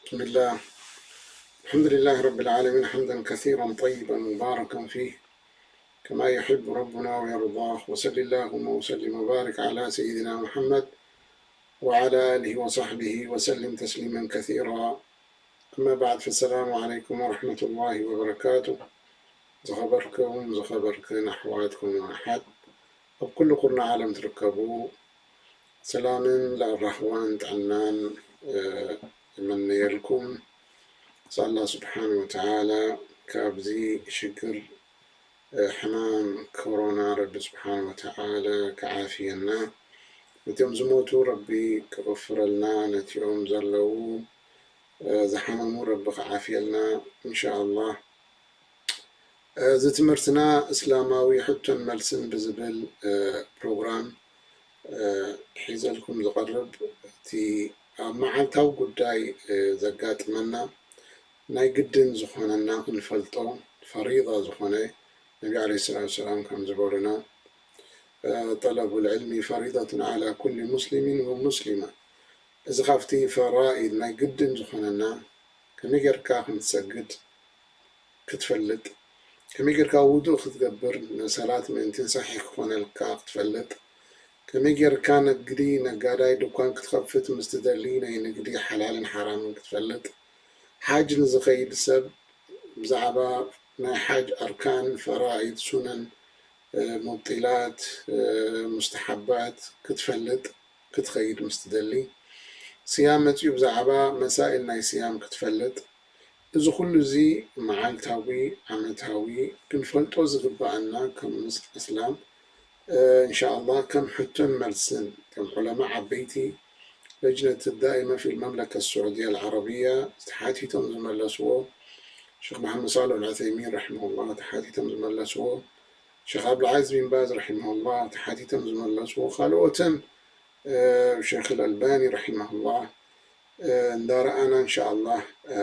بسم الله. الحمد لله رب العالمين، حمدا كثيرا طيبا مباركا فيه، كما يحب ربنا ويرضاه. وصل اللهم وسلم وبارك على سيدنا محمد وعلى آله وصحبه وسلم تسليما كثيرا. أما بعد، فالسلام عليكم ورحمة الله وبركاته. ዝኸበርኩም ዝኸበርክን ኣሕዋትኩም ኣሓት ኣብ ኩሉ ኩርና ዓለም ትርከቡ፣ ሰላምን ለኣራህዋን ጥዕናን፣ እ፣ ይመነየልኩም። ንስኣላ ስብሓን ወተዓላ ካብዚ ሽግር፣ እ፣ ሕማም ኮሮና ረቢ ስብሓን ወተዓላ ክዓፍየና፣ ነቲኦም ዝሞቱ ረቢ ክቕፍረልና፣ ነቲኦም ዘለዉ፣ እ፣ ዝሓመሙ ረቢ ክዓፍየልና፣ እንሻኣላህ። እዚ ትምህርትና እስላማዊ ሕቶን መልስን ብዝብል፣ እ፣ ፕሮግራም፣ እ፣ ሒዘልኩም ዝቐርብ፣ እቲ ኣብ መዓልታዊ ጉዳይ፣ እ፣ ዘጋጥመና ናይ ግድን ዝኾነና ክንፈልጦ ፈሪዳ ዝኾነ፣ ነቢ ዓለይሂ ሰላቱ ወሰላም ከም ዝበሉና፣ እ፣ ጠለቡል ዕልሚ ፈሪደቱን ዓላ ኩሊ ሙስሊሚን ወሙስሊማ። እዚ ካብቲ ፈራኢድ ናይ ግድን ዝኾነና፣ ከመይ ጌርካ ከም ትሰግድ ክትፈልጥ፣ ከመይ ጌርካ ውዱእ ክትገብር ንሰላት ምእንትን ሰሒሕ ክኾነልካ ክትፈልጥ፣ ከመይ ጌርካ ንግዲ ነጋዳይ ድኳን ክትኸፍት ምስ ትደሊ ናይ ንግዲ ሓላልን ሓራምን ክትፈልጥ፣ ሓጅ ንዝኸይድ ሰብ ብዛዕባ ናይ ሓጅ ኣርካን፣ ፈራኢድ፣ ሱነን፣ እ፣ ሙብጢላት፣ እ፣ ሙስተሓባት ክትፈልጥ ክትኸይድ ምስ ትደሊ፣ ስያም መጺኡ ብዛዕባ መሳኢል ናይ ስያም ክትፈልጥ፣ እዚ ኩሉ እዚ መዓልታዊ፣ ዓመታዊ ክንፈልጦ ዝግብኣና ከም ምስ-፣ እስላም፣ እ፣ እንሻኣላህ ከም ሕቶን መልስን ከም ዑለማ ዓበይቲ ለጅነት ዳኢመ ፊል መምለከት ስዑድያ ኣልዓረብያ ተሓቲቶም ዝመለስዎ፣ ሸኽ መሓመድ ሳልሕ ኣልዑሰይሚን ረሒመሁላህ ተሓቲቶም ዝመለስዎ፣ ሸኽ ኣብዱልዓዚዝ ቢን ባዝ ረሒመሁላህ ተሓቲቶም ዝመለስዎ፣ ካልኦትን፣ እ፣ ሸኽ ኣልኣልባኒ ረሒመሁላህ፣ እ፣ እንዳረኣና እንሻኣላህ፣ እ፣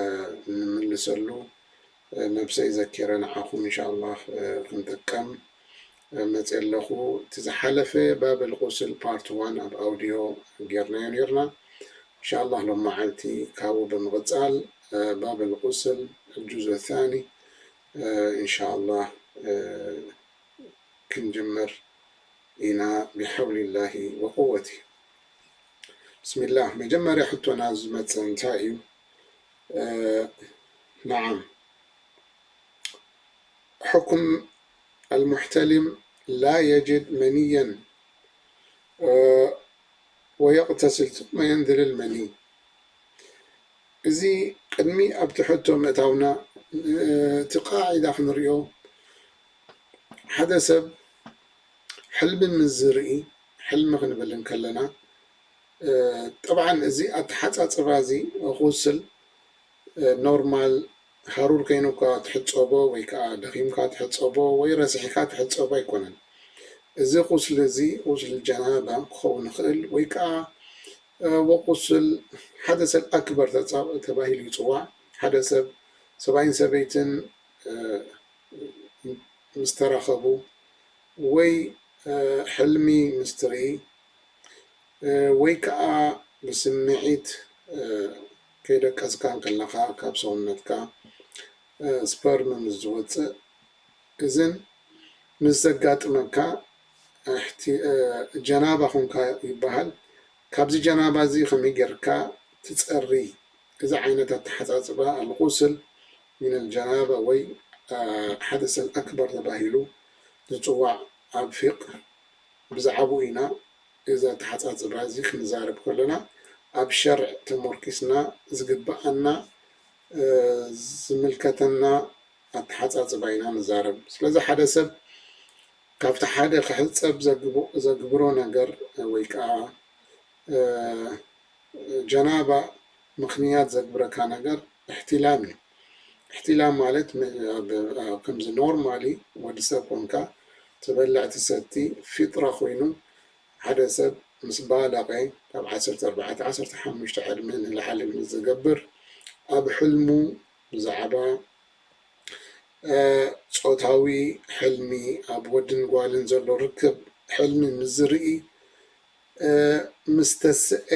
ንምልሰሉ፣ እ፣ ነብሰይ ዘኪረ ንዓኹም እንሻኣላህ፣ እ፣ ክንጥቀም፣ እ፣ መፅየ ኣለኹ። እቲ ዝሓለፈ ባብል ቁስል ፓርት ዋን ኣብ ኣውዲዮ ጌርናዮ ኔርና። እንሻኣላህ ሎም መዓልቲ ካብኡ ብምቕፃል፣ እ፣ ባብል ቁስል ጁዝ ታኒ፣ እ፣ እንሻኣላህ፣ እ፣ ክንጅምር ኢና ብሐውሊላሂ ወቁወቲ። ብስሚላህ፣ መጀመርያ ሕቶና ዝመጽእ እንታይ እዩ? እ፣ ነዓም። ሕኩም ኣልሙሕተሊም ላ የጅድ መንየን፣ እ፣ ወየቕተስል ثم ينزل المني። እዚ ቅድሚ ኣብቲ ሕቶ ምእታውና፣ እ፣ እቲ ቃዒዳ ክንሪኦ፣ ሓደ ሰብ ሕልሚ ምስ ዝርኢ፣ ሕልሚ ክንብል እንከለና፣ እ፣ ጠብዓን እዚ ኣተሓጻጽባ እዚ ቁስል፣ እ፣ ኖርማል ሃሩር ከይኑ እኳ ትሕጸቦ ወይ ከኣ ደኺምካ ትሕጸቦ ወይ ረሲሕካ ትሕጸቦ ኣይኮነን። እዚ ቁስሊ እዚ ቁስል ጀናባ ክኸውን ይኽእል ወይ ከኣ፣ እ፣ ወቁስል ሓደሰል ኣክበር ተጻ-፣ ተባሂሉ ይጽዋዕ። ሓደ ሰብ ሰብኣይን ሰበይትን፣ እ፣ ምስ ተራኸቡ ወይ፣ እ፣ ሕልሚ ምስ ትርኢ፣ እ፣ ወይ ከኣ ብስምዒት፣ እ፣ ከይደቀስካ እንከለኻ ካብ ሰውነትካ፣ እ፣ ስፐርም ምስ ዝወጽእ፣ እዝን ምስ ዘጋጥመካ፣ እሕቲ-፣ እ፣ ጀናባ ኹንካ ይበሃል። ካብዚ ጀናባ እዚ ከመይ ጌርካ ትጸሪ? እዚ ዓይነት ኣተሓጻጽባ ኣልቁስል ሚነል ጀናባ ወይ፣ እ፣ ሓደሰል ኣክበር ተባሂሉ ዝጽዋዕ ኣብ ፊቅህ ብዛዕባኡ ኢና እዚ ኣተሓጻጽባ እዚ ክንዛረብ ከለና ኣብ ሸርዕ ተሞርኪስና ዝግብኣና፣ እ፣ ዝምልከተና ኣተሓጻጽባ ኢና ንዛረብ። ስለዚ ሓደ ሰብ ካብቲ ሓደ ክሕጸብ ዘግቦ-፣ ዘግብሮ ነገር ወይ ከኣ፣ እ፣ ጀናባ ምኽንያት ዘግብረካ ነገር እሕትላም እዩ። እሕትላም ማለት ም-፣ ኣብ፣ ኣብ ከምዚ ኖርማሊ ወዲ ሰብ ኮንካ ትበልዕ ትሰቲ ፊጥራ ኮይኑ ሓደ ሰብ ምስ ባለቐ ካብ ዓሰርተ ኣርባዕተ ዓሰርተ ሓሙሽተ ዕድመ ንላዕሊ ምስ ዝገብር ኣብ ሕልሙ ብዛዕባ፣ እ፣ ጾታዊ ሕልሚ ኣብ ወድን ጓልን ዘሎ ርክብ ሕልሚ ምስ ዝርኢ፣ እ፣ ምስ ተስአ፣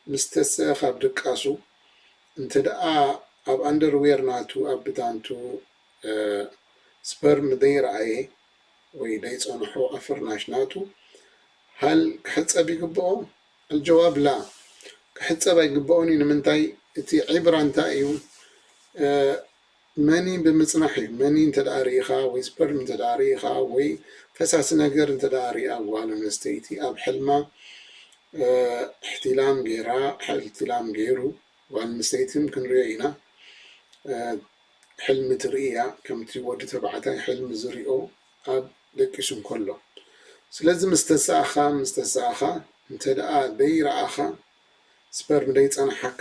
ምስ ተስአ ካብ ድቃሱ እንተ ደኣ ኣብ ኣንደርዌር ናቱ ኣብ ብታንቱ ስፐርም ደይረኣየ ወይ ደይጸንሖ ኣፍርናሽ ናቱ ሃል ክሕጸብ ይግብኦ? ኣልጀዋብ ላ፣ ክሕጸብ ኣይግብኦን እዩ። ንምንታይ? እቲ ዒብራ እንታይ እዩ? መኒ ብምጽናሕ እዩ። መኒ እንተ ደኣ ርኢኻ ወይ ስፐርም እንተ ደኣ ርኢኻ ወይ ፈሳሲ ነገር እንተ ደኣ ርኢኣ ጓል ኣንስተይቲ ኣብ ሕልማ እሕትላም ገይራ፣ እሕትላም ገይሩ፣ ጓል ኣንስተይትን ክንሪኦ ኢና። ሕልሚ ትርኢ እያ፣ ከምቲ ወዲ ተባዕታይ ሕልሚ ዝሪኦ ኣብ ደቂሱ እንከሎ። ስለዚ ምስ ተሰኣኻ፣ ምስ ተሰኣኻ፣ እንተ ደኣ ደይረኣኻ፣ ስፐርም ደይጸንሓካ፣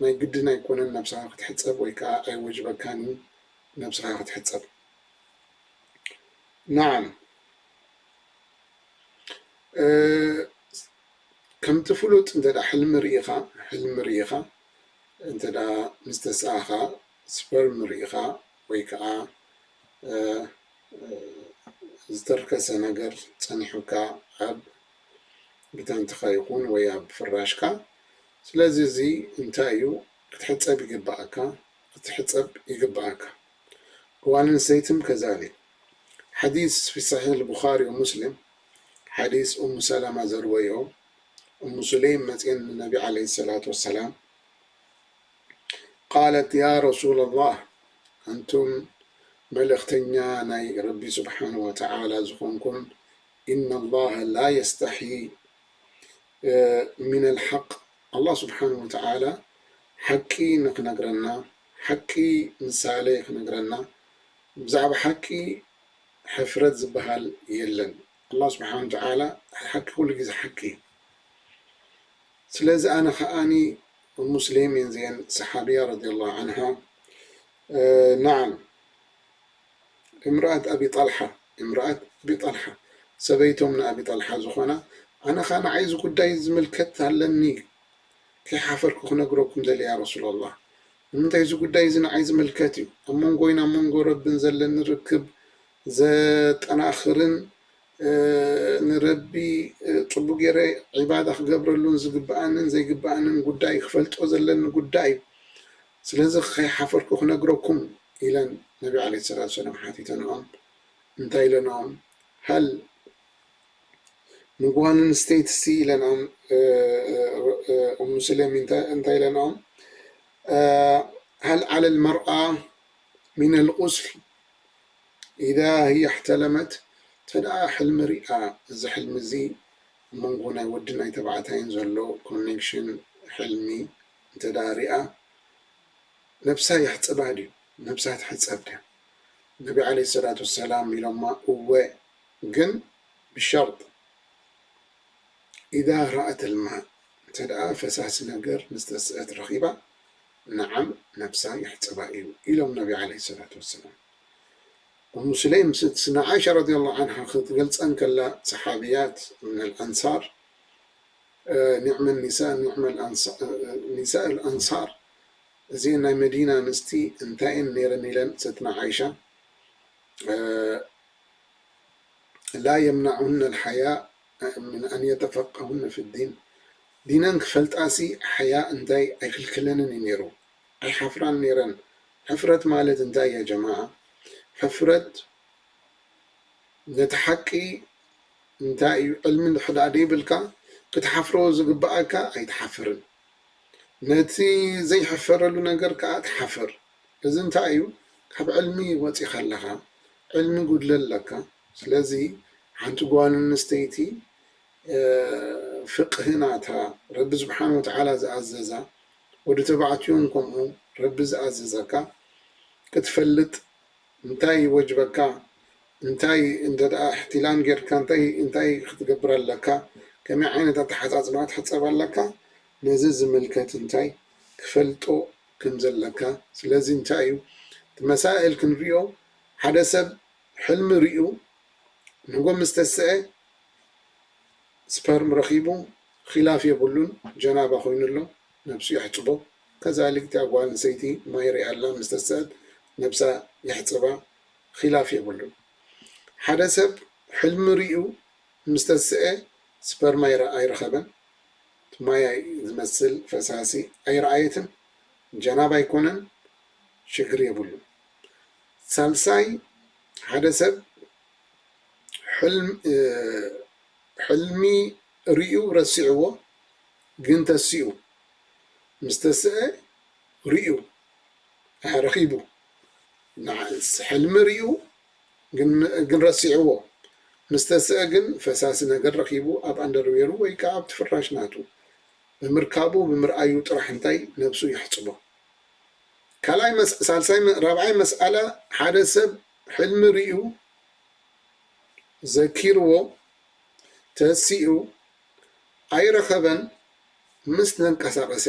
ናይ ግድን ኣይኮነን ነብስኻ ክትሕጸብ ወይ ከኣ ኣይወጅበካን እዩ ነብስኻ ክትሕጸብ። ናዓም። ከምቲ ፍሉጥ እንተ ደኣ ሕልሚ ርኢኻ፣ ሕልሚ ርኢኻ፣ እንተ ደኣ ምስ ተሰኣኻ፣ ስፐርም ርኢኻ ወይ ከኣ ዝተርከሰ ነገር ጸኒሑካ ኣብ ብታንትኻ ይኹን ወይ ኣብ ፍራሽካ። ስለዚ እዚ እንታይ እዩ? ክትሕጸብ ይግብኣካ፣ ክትሕጸብ ይግብኣካ። ጓል ኣንስተይትን ከዛሊክ። ሓዲስ ፊ ሰሒሕ ልቡኻሪ ወሙስሊም፣ ሓዲስ ኡሙ ሰላማ ዘርወዮ፣ ኡሙ ሱለይም መጽኤን ንነቢ ዓለይሂ ሰላቱ ወሰላም፣ ቃለት፣ ያ ረሱለላህ፣ ኣንቱም መልእኽተኛ ናይ ረቢ ስብሓንሁ ወተዓላ ዝኾንኩም፣ ኢነላህ ላ የስተሕዪ ሚነል ሓቅ፣ ኣላህ ስብሓንሁ ወተዓላ ሓቂ ንኽነግረና፣ ሓቂ ምሳሌ ክነግረና፣ ብዛዕባ ሓቂ ሕፍረት ዝበሃል የለን። ኣላህ ስብሓንሁ ወተዓላ ሓቂ ኩሉ ግዜ ሓቂ እዩ። ስለዚ ኣነ ከኣኒ ሙስሊም እየን እዚአን ሰሓብያ ረዲየላሁ ዓንሃ። ናዓም፣ እምርኣት ኣቢ ጣልሓ፣ እምርኣት ኣቢ ጣልሓ፣ ሰበይቶም ንኣቢ ጣልሓ ዝኾና፣ ኣነ ኸኣ ንዓይ እዚ ጉዳይ ዝምልከት ኣለኒ፣ ከይሓፈርኩ ክነግረኩም ደልየ ያ ረሱላላህ። ንምንታይ እዚ ጉዳይ እዚ ንዓይ ዝምልከት እዩ። ኣብ መንጎይን ኣብ መንጎ ረብን ዘለኒ ርክብ ዘጠናኽርን ንረቢ ጽቡቅ ገይረ ዒባዳ ክገብረሉን ዝግብኣንን ዘይግብኣንን ጉዳይ ክፈልጦ ዘለኒ ጉዳይ እዩ። ስለዚ ከይሓፈርኩ ክነግረኩም ኢለን ነቢ ዓለይሂ ሰላቱ ወሰላም ሓቲተንኦም። እንታይ ኢለንኦም? ሃል ንጓል ኣንስተይትሲ ኢለንኦም፣ ኡሙ ስሌም እንታይ ኢለንኦም? ሃል ዓለል መርኣ ሚነል ቁስል ኢዛ ህየ እሕተለመት፣ እንተ ደኣ ሕልሚ ሪኣ፣ እዚ ሕልሚ እዚ ኣብ መንጎ ናይ ወዲ ናይ ተባዕታይን ዘሎ ኮኔክሽን ሕልሚ እንተ ደኣ ሪኣ፣ ነብሳ የሕጽባ ድዩ? ነብሳ ትሕጸብ ድያ? ነቢ ዓለይሂ ሰላቱ ወሰላም ኢሎማ፣ እወ፣ ግን ብሸርጥ ኢዛ ረኣት ልማእ፣ እንተ ደኣ ፈሳሲ ነገር ምስ ተስአት ረኺባ፣ ነዓም፣ ነብሳ የሕጽባ እዩ ኢሎም ነቢ ዓለይሂ ሰላቱ ወሰላም። ኡሙ ስሌም ንዓይሻ ረዲየላሁ ዓንሃ ክትገልጸን ከላ፣ ሰሓብያት ምን ኣልኣንሳር ኒዕመ ኒሳ ኒሳእ ኣልኣንሳር፣ እዚአን ናይ መዲና ኣንስቲ እንታይ እየን ነይረን ኢለን ሰትና ዓይሻ፣ ላ የምናዑሁነ ኣልሓያ ምን ኣን የተፈቀሁነ ፊ ዲን፣ ዲነን ክፈልጣሲ ሓያ እንታይ ኣይክልክለንን እዩ ነይሩ፣ ኣይሓፍራን ነይረን። ሕፍረት ማለት እንታይ ያ ጀማዓ? ሕፍረት ነቲ ሓቂ እንታይ እዩ ዕልሚ እንድሕር ደኣ ደይብልካ ክትሓፍሮ ዝግብኣካ ኣይትሓፍርን። ነቲ ዘይሕፈረሉ ነገር ከኣ ትሓፍር። እዚ እንታይ እዩ? ካብ ዕልሚ ወጺኻ ኣለኻ፣ ዕልሚ ጉድለ ኣለካ። ስለዚ ሓንቲ ጓል ኣንስተይቲ ፍቅሂ ናታ ረቢ ስብሓን ወተዓላ ዝኣዘዛ ወዲ ተባዕትዮን ከምኡ ረቢ ዝኣዘዘካ ክትፈልጥ እንታይ ይወጅበካ? እንታይ እንተ ደኣ እሕትላም ጌርካ እንታይ እንታይ ክትገብር ኣለካ? ከመይ ዓይነት ኣተሓጻጽባ ክትሕጸብ ኣለካ? ነዚ ዝምልከት እንታይ ክፈልጦ ከም ዘለካ። ስለዚ እንታይ እዩ እቲ መሳእል ክንሪኦ፣ ሓደ ሰብ ሕልሚ ሪኡ ንጎ ምስ ተስአ ስፐርም ረኺቡ ኺላፍ የብሉን፣ ጀናባ ኮይኑ ኣሎ፣ ነብሱ የሕጽቦ። ከዛሊክ እታ ጓል ኣንስተይቲ ማይ ሪኣ ኣላ ምስ ተስአት ነብሳ የሕጽባ፣ ኺላፍ የብሉን። ሓደ ሰብ ሕልሚ ሪኡ ምስ ተስአ ስፐርም ኣይረ-፣ ኣይረኸበን፣ እቲ ማይ ዝመስል ፈሳሲ ኣይረኣየትን፣ ጀናባ ኣይኮነን፣ ሽግር የብሉን። ሳልሳይ፣ ሓደ ሰብ ሕልም-፣ እ፣ ሕልሚ ርእዩ ረሲዕዎ፣ ግን ተሲኡ። ምስ ተስአ ርእዩ፣ እ፣ ረኺቡ። ንዓ-፣ ሕልሚ ርእዩ ግን፣ ግን ረሲዕዎ። ምስ ተስአ ግን ፈሳሲ ነገር ረኺቡ ኣብ ኣንደርዌሩ ወይ ከዓ ኣብቲ ፍራሽ ናቱ ብምርካቡ፣ ብምርኣዩ ጥራሕ እንታይ ነብሱ የሕጽቦ። ካልኣይ መስ-፣ ሳልሳይ መ-፣ ራብዓይ መስኣላ፣ ሓደ ሰብ ሕልሚ ርእዩ ዘኪርዎ፣ ተሲኡ፣ ኣይረኸበን፣ ምስ ተንቀሳቐሰ፣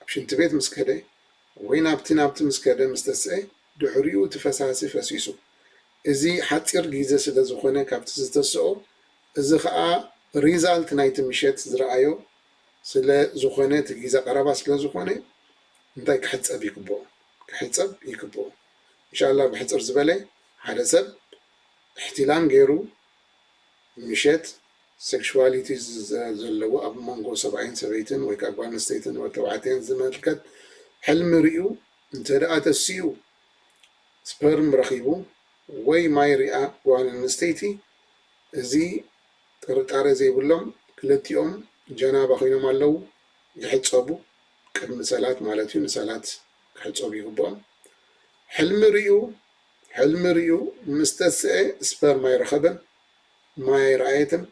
ኣብ ሽንቲ ቤት ምስ ከደ ወይ ናብቲ ናብቲ ምስ ከደ ምስ ተስአ፣ ድሕሪኡ እቲ ፈሳሲ ፈሲሱ። እዚ ሓጺር ግዜ ስለ ዝኾነ ካብቲ ዝተስኦ፣ እዚ ኸኣ ሪዛልት ናይቲ ምሸት ዝረኣዮ ስለ ዝኾነ፣ እቲ ግዜ ቀረባ ስለ ዝኾነ፣ እንታይ ክሕጸብ ይግብኦ? ክሕጸብ ይግብኦ። ኢንሻላህ ብሕጽር ዝበለ፣ ሓደ ሰብ እሕትላም ገይሩ ምሸት ሴክሹዋሊቲ ዘ-፣ ዘለዎ ኣብ መንጎ ሰብኣይን ሰበይትን ወይ ከዓ ጓል ኣንስተይትን ወይ ተባዕታይን ዝምልከት ሕልሚ ርእዩ እንተ ደኣ ተሲኡ ስፐርም ረኺቡ ወይ ማይ ሪኣ ጓል ኣንስተይቲ፣ እዚ ጥርጣረ ዘይብሎም ክልቲኦም ጀናባ ኮይኖም ኣለዉ፣ ይሕጸቡ፣ ቅድሚ ሰላት ማለት እዩ፣ ንሰላት ክሕጸቡ ይግብኦም። ሕልሚ ርእዩ፣ ሕልሚ ርእዩ ምስ ተስአ ስፐርም ኣይረኸበን፣ ማይ ኣይረኣየትን፣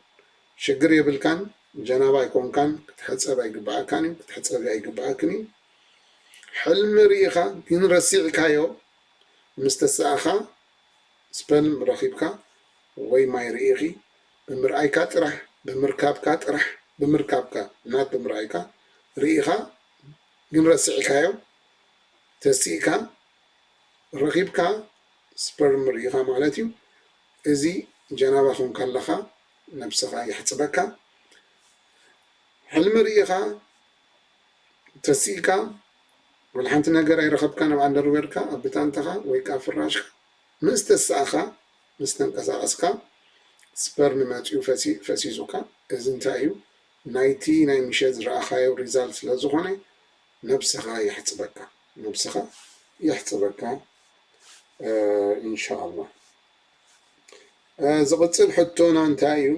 ሽግር የብልካን፣ ጀናባ ኣይኮንካን፣ ክትሕጸብ ኣይግብኣካን እዩ፣ ክትሕጸቢ ኣይግብኣክን እዩ። ሕልሚ ርኢኻ ግን ረሲዕካዮ፣ ምስ ተስኣኻ ስፐርም ረኺብካ ወይ ማይ ርኢኺ፣ ብምርኣይካ ጥራሕ፣ ብምርካብካ ጥራሕ፣ ብምርካብካ፣ not ብምርኣይካ፣ ርኢኻ ግን ረሲዕካዮ፣ ተሲእካ፣ ረኺብካ፣ ስፐርም ርኢኻ ማለት እዩ። እዚ ጀናባ ኮንካ ኣለኻ፣ ነብስኻ የሕጽበካ። ሕልሚ ርኢኻ፣ ተሲእካ፣ ወላ ሓንቲ ነገር ኣይረኸብካን ኣብ ኣንደርዌርካ፣ ኣብ ብታንታኻ ወይ ከዓ ፍራሽካ። ምስ ተሳእኻ፣ ምስ ተንቀሳቐስካ፣ ስፐርም መጺኡ ፈሲ-፣ ፈሲሱካ። እዚ እንታይ እዩ? ናይቲ ናይ ምሸት ዝረኣኻዮ ሪዛልት ስለ ዝኾነ፣ ነብስኻ የሕጽበካ። ነብስኻ የሕጽበካ፣ እ፣ ኢንሻኣላህ። እ፣ ዝቕጽል ሕቶና እንታይ እዩ?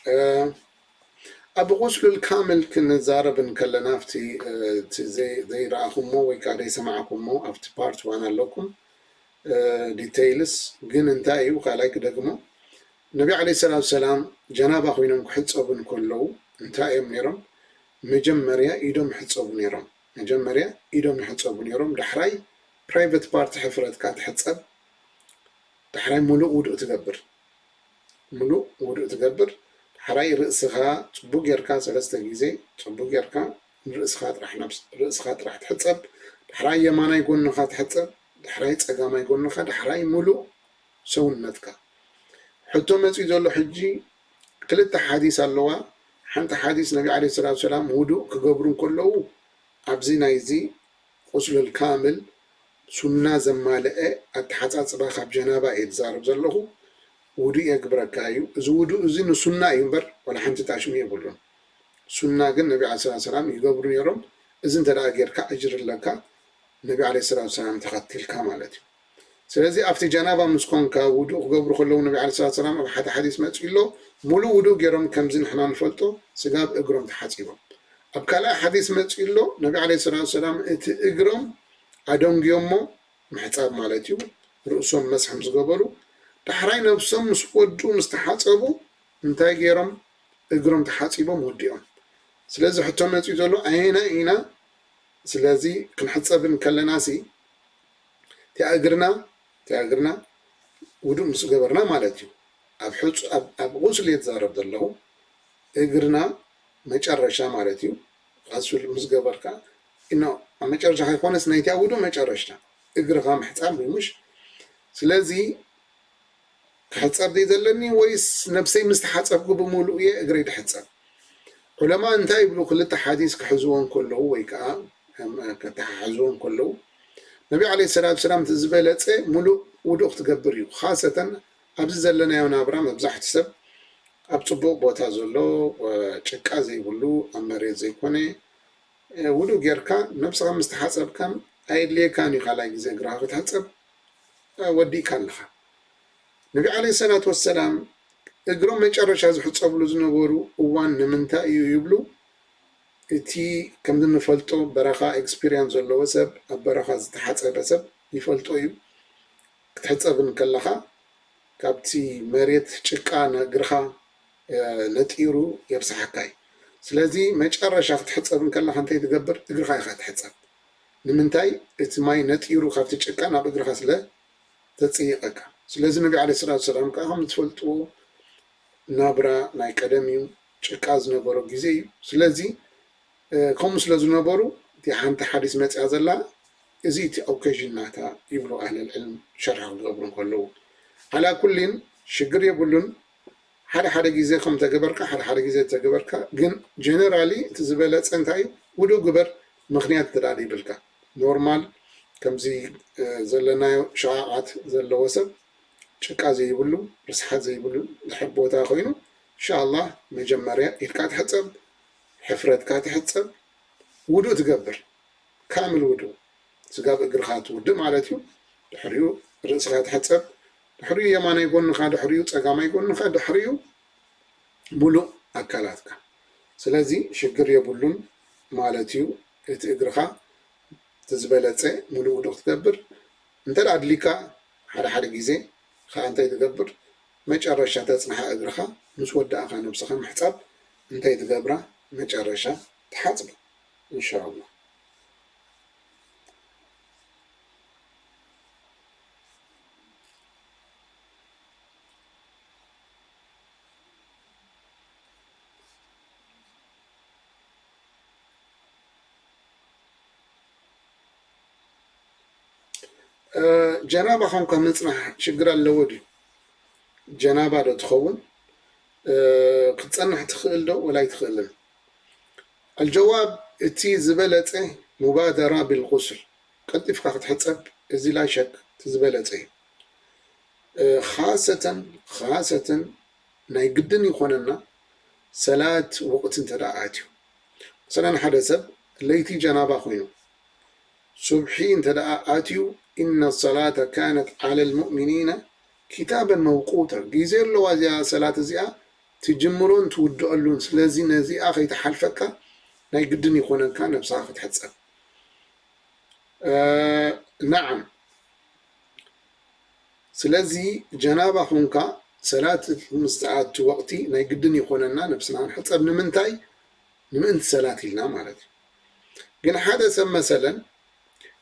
እ፣ ኣብ ቁስሉል ካምል ክንዛረብ እንከለና፣ ኣብቲ፣ እ፣ እቲ ዘይ-፣ ዘይረኣኹሞ ወይ ከዓ ዘይሰማዕኩሞ ኣብቲ ፓርት ዋን ኣለኩም፣ እ፣ ዲቴይልስ። ግን እንታይ እዩ፣ ካልኣይ ክደግሞ፣ ነቢ ዓለይሂ ሰላቱ ሰላም ጀናባ ኮይኖም ክሕጸቡ እንከለዉ እንታይ እዮም ነይሮም? መጀመርያ ኢዶም ይሕጸቡ ነይሮም። መጀመርያ ኢዶም ይሕጸቡ ነይሮም። ዳሕራይ ፕራይቨት ፓርቲ ሕፍረትካ ትሕጸብ። ዳሕራይ ሙሉእ ውዱእ ትገብር። ሙሉእ ውዱእ ትገብር። ዳሕራይ ርእስኻ ጽቡቅ ጌርካ ሰለስተ ግዜ ጽቡቅ ጌርካ ንርእስኻ ጥራሕ፣ ናብ ርእስኻ ጥራሕ ትሕጸብ። ዳሕራይ የማናይ ጎንኻ ትሕጸብ። ዳሕራይ ጸጋማይ ጎንኻ፣ ዳሕራይ ሙሉእ ሰውነትካ። ሕቶ መጺኡ ዘሎ ሕጂ፣ ክልተ ሓዲስ ኣለዋ። ሓንቲ ሓዲስ ነቢ ዓለይሂ ሰላቱ ሰላም ውዱእ ክገብሩ እንከለዉ ኣብዚ ናይዚ ቁስሉል ካምል ሱና ዘማልአ ኣተሓጻጽባ ካብ ጀናባ እየ ዝዛረብ ዘለኹ። ውዱእ የግብረካ እዩ። እዚ ውዱእ እዚ ንሱና እዩ እምበር ዋላ ሓንቲ ጣሽሚ የብሉን። ሱና ግን ነቢ ዓለይሂ ሰላቱ ሰላም ይገብሩ ነይሮም። እዚ እንተ ደኣ ጌርካ ኣጅሪ ኣለካ፣ ነቢ ዓለይሂ ሰላቱ ሰላም ተኸቲልካ ማለት እዩ። ስለዚ ኣብቲ ጀናባ ምስ ኮንካ ውዱእ ክገብሩ ከለዉ ነቢ ዓለይሂ ሰላቱ ሰላም ኣብ ሓደ ሓዲስ መጺኡ ኣሎ፣ ሙሉእ ውዱእ ገይሮም ከምዚ ንሕና ንፈልጦ ስጋብ እግሮም ተሓጺቦም። ኣብ ካልኣይ ሓዲስ መጺኡ ኣሎ፣ ነቢ ዓለይሂ ሰላቱ ሰላም እቲ እግሮም ኣደንጉዮሞ ምሕጻብ ማለት እዩ፣ ርእሶም መስሕ ምስ ገበሩ፣ ዳሕራይ ነብሶም ምስ ወድኡ ምስ ተሓጸቡ እንታይ ገይሮም? እግሮም ተሓጺቦም ወዲኦም። ስለዚ ሕቶ መጺኡ ዘሎ ኣየናይ ኢና? ስለዚ ክንሕጸብ እንከለናሲ እቲኣ እግርና፣ እቲኣ እግርና ውዱእ ምስ ገበርና ማለት እዩ። ኣብ ሕጹ-፣ ኣብ፣ ኣብ ቁስሊ እየ ዝዛረብ ዘለኹ። እግርና መጨረሻ ማለት እዩ። ቁስል ምስ ገበርካ፣ ኢኖ፣ ኣብ መጨረሻ ከይኮነስ ናይቲኣ ውዱእ መጨረሻ እግርኻ ምሕጻብ እዩ፣ ምሽ? ስለዚ ክሕጸብ ድዩ ዘለኒ ወይስ ነብሰይ ምስ ተሓጸብኩ ብምሉእ እየ እግረይ ድሕጸብ? ዑለማ እንታይ ይብሉ? ክልተ ሓዲስ ክሕዝዎ እንከለዉ ወይ ከኣ፣ እም፣ ከተሓሕዝዎ እንከለዉ፣ ነቢ ዓለይሂ ሰላቱ ሰላም እቲ ዝበለጸ ሙሉእ ውዱእ ክትገብር እዩ። ኻሰተን ኣብዚ ዘለናዮ ናብራ መብዛሕትኡ ሰብ ኣብ ጽቡቕ ቦታ ዘሎ፣ እ፣ ጭቃ ዘይብሉ፣ ኣብ መሬት ዘይኮነ፣ እ፣ ውዱእ ጌርካ ነብስኻ ምስ ተሓጸብካን ኣየድልየካን እዩ ካልኣይ ግዜ እግርኻ ክትሕጸብ፣ እ፣ ወዲእካ ኣለኻ። ነቢ ዓለይሂ ሰላቱ ወሰላም እግሮም መጨረሻ ዝሕጸብሉ ዝነበሩ እዋን ንምንታይ እዩ ይብሉ፣ እቲ ከምዚ ንፈልጦ በረኻ ኤክስፒሪየንስ ዘለዎ ሰብ፣ ኣብ በረኻ ዝተሓጸበ ሰብ ይፈልጦ እዩ። ክትሕጸብ እንከለኻ ካብቲ መሬት ጭቃ ንእግርኻ፣ እ፣ ነጢሩ የብስሓካ እዩ። ስለዚ መጨረሻ ክትሕጸብ እንከለኻ እንታይ ትገብር? እግርኻ ኢኻ ትሕጸብ። ንምንታይ? እቲ ማይ ነጢሩ ካብቲ ጭቃ ናብ እግርኻ ስለ ዘጽይቐካ። ስለዚ ነቢ ዓለይሂ ሰላቱ ወሰላም ከኣ ከም ትፈልጥዎ ናብራ ናይ ቀደም እዩ፣ ጭቃ ዝነበሮ ግዜ እዩ። ስለዚ፣ እ፣ ከምኡ ስለ ዝነበሩ፣ እቲ ሓንቲ ሓዲስ መጽያ ዘላ፣ እዚ እቲ ኦኬዥን ናታ ይብሉ ኣህለል ዕልም ሸርሒ ክገብሩ እንከለዉ። ዓላ ኩሊን ሽግር የብሉን። ሓደ ሓደ ግዜ ከም ተገበርካ፣ ሓደ ሓደ ግዜ ተገበርካ፣ ግን ጀነራሊ እቲ ዝበለጸ እንታይ እዩ? ውዱእ ግበር፣ ምኽንያት እንተ ደኣ ዘይብልካ። ኖርማል ከምዚ፣ እ፣ ዘለናዮ ሸቓቓት ዘለዎ ሰብ፣ ጭቃ ዘይብሉ፣ ርስሓት ዘይብሉ ድሕር ቦታ ኮይኑ፣ ኢንሻኣላህ መጀመርያ ኢድካ ትሕጸብ፣ ሕፍረትካ ትሕጸብ፣ ውዱእ ትገብር፣ ካምል ውዱእ፣ ስጋብ እግርኻ ትውድእ ማለት እዩ። ድሕሪኡ ርእስኻ ትሕጸብ፣ ድሕሪኡ የማናይ ጎንኻ፣ ድሕሪኡ ጸጋማይ ጎንኻ፣ ድሕሪኡ ሙሉእ ኣካላትካ። ስለዚ ሽግር የብሉን ማለት እዩ። እቲ እግርኻ እቲ ዝበለጸ ሙሉእ ውዱእ ክትገብር። እንተ ደኣ ኣድሊካ ሓደ ሓደ ግዜ ኸኣ እንታይ ትገብር? መጨረሻ ተጽንሓ እግርኻ ምስ ወዳእኻ ነብስኻ ምሕጻብ እንታይ ትገብራ? መጨረሻ ትሓጽባ። ኢንሻኣላህ። እ፣ ጀናባ ኾንካ ምጽናሕ ሽግር ኣለዎ ድዩ? ጀናባ ዶ ትኸውን? እ፣ ክትጸንሕ ትኽእል ዶ ወላ ኣይትኽእልን? ኣልጀዋብ፣ እቲ ዝበለጸ ሙባደራ ቢልጉስል፣ ቀልጢፍካ ክትሕጸብ፣ እዚ ላ ሸክ እቲ ዝበለጸ እዩ። እ፣ ኻሰተን፣ ኻሰተን ናይ ግድን ይኾነና ሰላት ወቕቲ እንተ ደኣ ኣትዩ። መሰለን ሓደ ሰብ ለይቲ ጀናባ ኮይኑ ሱብሒ እንተ ደኣ ኣትዩ፣ "ኢነ ሰላተ ካነት ዓለል ሙእሚኒነ ኪታበን መውቁታ", ግዜ ኣለዋ እዚኣ ሰላት እዚኣ ትጅምሮን ትውድኣሉን። ስለዚ ነዚኣ ከይትሓልፈካ ናይ ግድን ይኾነካ ነብስኻ ክትሕጸብ። እ፣ ነዓም። ስለዚ ጀናባ ኹንካ ሰላት ምስ ትኣቱ ወቕቲ ናይ ግድን ይኾነና ነብስና ክንሕጸብ። ንምንታይ? ንምእንቲ ሰላት ኢልና ማለት እዩ። ግን ሓደ ሰብ መሰለን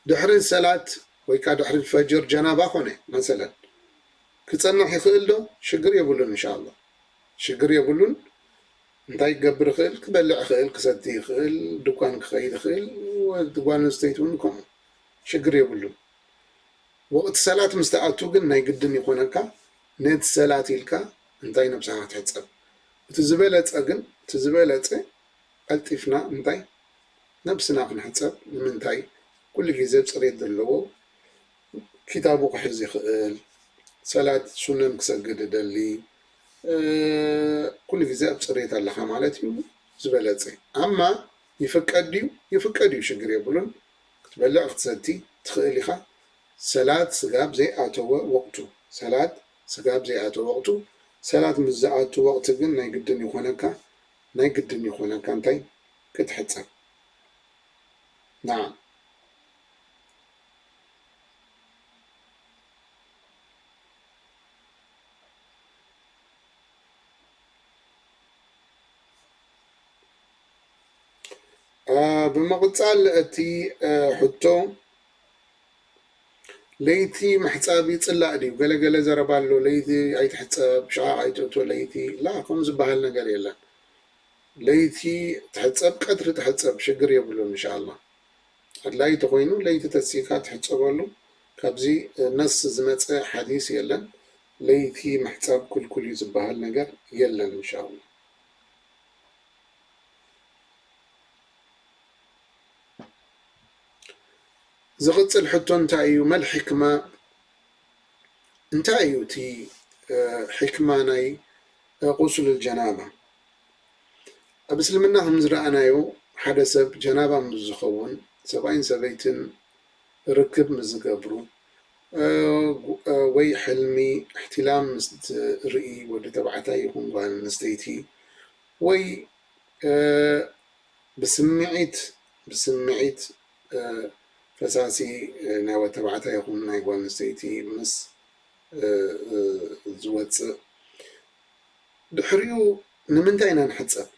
ድሕሪ ሰላት ወይ ከኣ ድሕሪ ፈጅር ጀናባ ኾነ መሰለን ክጸንሕ ይኽእል ዶ? ሽግር የብሉን ኢንሻኣላህ። ሽግር የብሉን። እንታይ ክገብር ይኽእል? ክበልዕ ይኽእል፣ ክሰቲ ይኽእል፣ ድኳን ክኸይድ ይኽእል፣ ወ-፣ ጓል ኣንስተይቲ እውን ከምኡ። ሽግር የብሉን። ወቕቲ ሰላት ምስ ተኣቱ ግን ናይ ግድን ይኾነካ ነቲ ሰላት ኢልካ እንታይ ነብስኻ ክትሕጸብ። እቲ ዝበለጸ ግን፣ እቲ ዝበለጸ ቀልጢፍና እንታይ ነብስና ክንሕጸብ። ንምንታይ? ኩሉ ግዜ ጽሬት ዘለዎ ኪታቡ ክሕዝ ይኽእል፣ ሰላት ሱነን ክሰግድ ይደሊ፣ እ፣ ኩሉ ግዜ ኣብ ጽሬት ኣለኻ ማለት እዩ ዝበለጸ። ኣማ ይፍቀድ ድዩ? ይፍቀድ እዩ፣ ሽግር የብሉን። ክትበልዕ ክትሰቲ ትኽእል ኢኻ። ሰላት ስጋብ ዘይኣተወ ወቕቱ፣ ሰላት ስጋብ ዘይኣተወ ወቕቱ፣ ሰላት ምስ ዝኣቱ ወቕቲ ግን ናይ ግድን ይኾነካ፣ ናይ ግድን ይኾነካ እንታይ? ክትሕጸብ። ናዓም። እ፣ ብምቕጻል እቲ፣ እ፣ ሕቶ፣ ለይቲ ምሕጻብ ይጽላእ ድዩ? ገለ ገለ ዘረባ ኣሎ፣ ለይቲ ኣይትሕጸብ፣ ሸቓቕ ኣይትእቶ ለይቲ። ላ፣ ከምኡ ዝበሃል ነገር የለን። ለይቲ ትሕጸብ፣ ቀትሪ ትሕጸብ፣ ሽግር የብሉን፣ እንሻኣላህ። ኣድላዪ ተኾይኑ ለይቲ ተሲእካ ትሕጸበሉ። ካብዚ ነስ ዝመጸ ሓዲስ የለን። ለይቲ ምሕጻብ ክልኩል እዩ ዝበሃል ነገር የለን፣ እንሻኣላህ። ዝቕጽል ሕቶ እንታይ እዩ? መል ሕክማ እንታይ እዩ እቲ፣ ሕክማ ናይ ቁሱል ጀናባ። ኣብ እስልምና ከም ዝረኣናዮ ሓደ ሰብ ጀናባ ምስ ዝኸውን ሰብኣይን ሰበይትን ርክብ ምስ ዝገብሩ ወይ ሕልሚ እሕትላም ምስ ትርኢ ወዲ ተባዕታይ ይኹን ጓል ኣንስተይቲ ወይ ብስምዒት ብስምዒት ፈሳሲ ናይ ወዲ ተባዕታይ ይኹን ናይ ጓል ኣንስተይቲ ምስ ዝወፅእ ድሕሪኡ ንምንታይ ኢና ንሕፀብ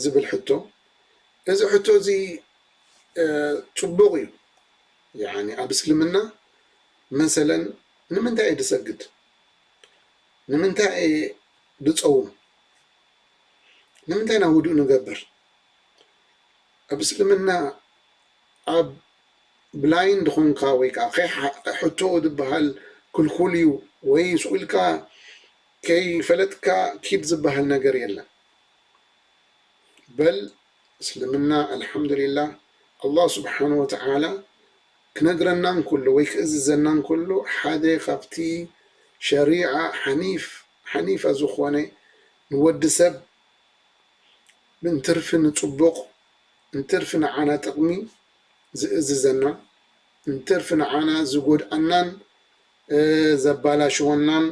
ዝብል ሕቶ፣ እዚ ሕቶ እዚ ፅቡቕ እዩ። ያኒ ኣብ እስልምና መሰለን ንምንታይ እየ ድሰግድ? ንምንታይ እየ ድፀውም? ንምንታይ ኢና ውዱእ ንገብር? ኣብ እስልምና ኣብ ብላይንድ ኾንካ ወይ ከዓ ከይሓ- ሕቶ ዝበሃል ክልኩል እዩ ወይ ስቕ ኢልካ ከይፈለጥካ ኪድ ዝበሃል ነገር የለን። በል እስልምና ኣልሓምዱሊላህ ኣላህ ስብሓን ወተዓላ ክነግረና እንከሎ ወይ ክእዝዘና እንከሎ ሓደ ካብቲ ሸሪዓ ሓኒፍ ሓኒፋ ዝኾነ ንወዲ ሰብ እንትርፊ ንፅቡቕ እንትርፊ ንዓና ጥቕሚ ዝእዝዘና እንትርፊ ንዓና ዝጎድኣናን ዘባላሽወናን